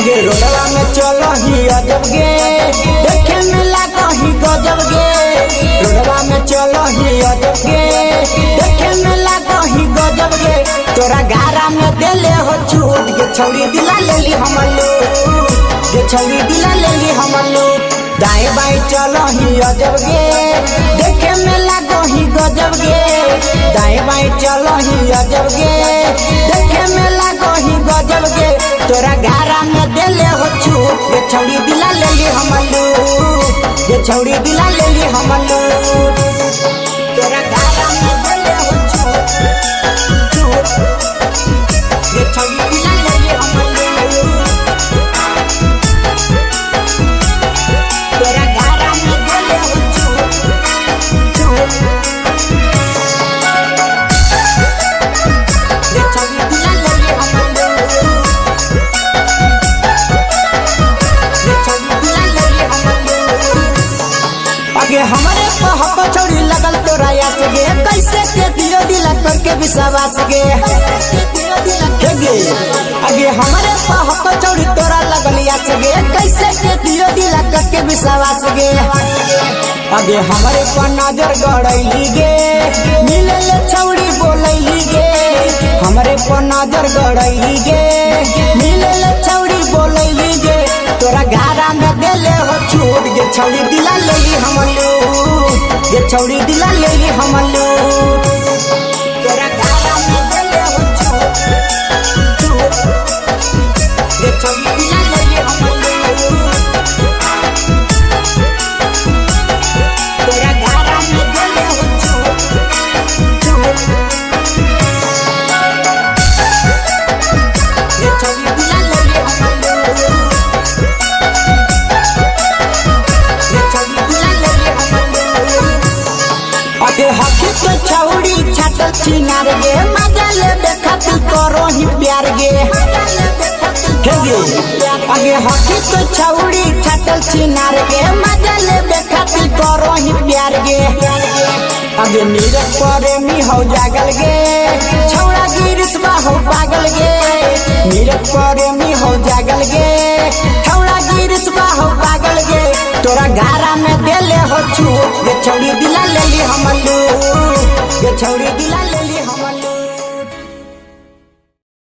अगे रोडवा में चलो ही अजब गे, देखे में लागो ही गजब गे। रोडवा में चलो ही अजब गे, देखे में लागो ही गजब गे। तोरा गारा में देले हो छूट गे छौड़ी दिला लेली हमर लूट गे, छौड़ी दिला लेली हमर लूट। दाएं बाएं चलो ही अजब गे, देखे में लागो ही गजब गे। दाएं बाएं चलो ही अजब गे, देखे में लागो ही गजब गे। तोरा गारा में देले हो छूट गे छौड़ी दिला लेली हमर लूट गे, छौड़ी दिला लेली हमर लूट। तोरा गारा में देले हो छूट छूट गे, छौड़ी दिला लेली हमर लूट। तोरा गारा में देले हो छूट छूट गे, छौड़ी दिला लेली हमर लूट गे, छौड़ी दिला लेली हमर लूट। आगे हमारे पहक छौड़ी लगल तोरा आस गे, कैसे के दियो दिला करके विश्वास गे। हे गे आगे हमारे पहक छौड़ी तोरा लगल आस गे, कैसे के दियो दिला करके विश्वास गे। आगे हमारे पर नजर गड़ैली गे, मिले ले छौड़ी बोलैली गे। हमारे पर नजर गड़ैली गे, मिले ले छौड़ी बोलैली गे। तोरा गारा में देले हो छूट गे, छौड़ी दिला लेली हमर लूट गे, छौड़ी दिला लेली हमर लूट। तोरा गारा में देले हो छूट छूट गे, छौड़ी दिला लेली हमर लूट। तोरा गारा में देले हो छूट छूट गे, छौड़ी दिला लेली हमर लूट गे, छौड़ी दिला लेली हमर लूट। अगे हकी तो छौड़ी छाटल छिनार गे, मजा लेबे खातिर करो ही प्यार गे। हे गे अगे हकी तो छौड़ी छाटल छिनार गे, मजा लेबे खातिर करो ही प्यार गे। अगे नीरज प्रेमी हो जागल गे, छौड़ा गिरिशबा हो पागल गे। नीरज प्रेमी हो जागल गे, छौड़ा गिरिशबा हो पागल गे। तोरा गारा में देले हो छूट गे, छौड़ी दिला लेली हमर लूट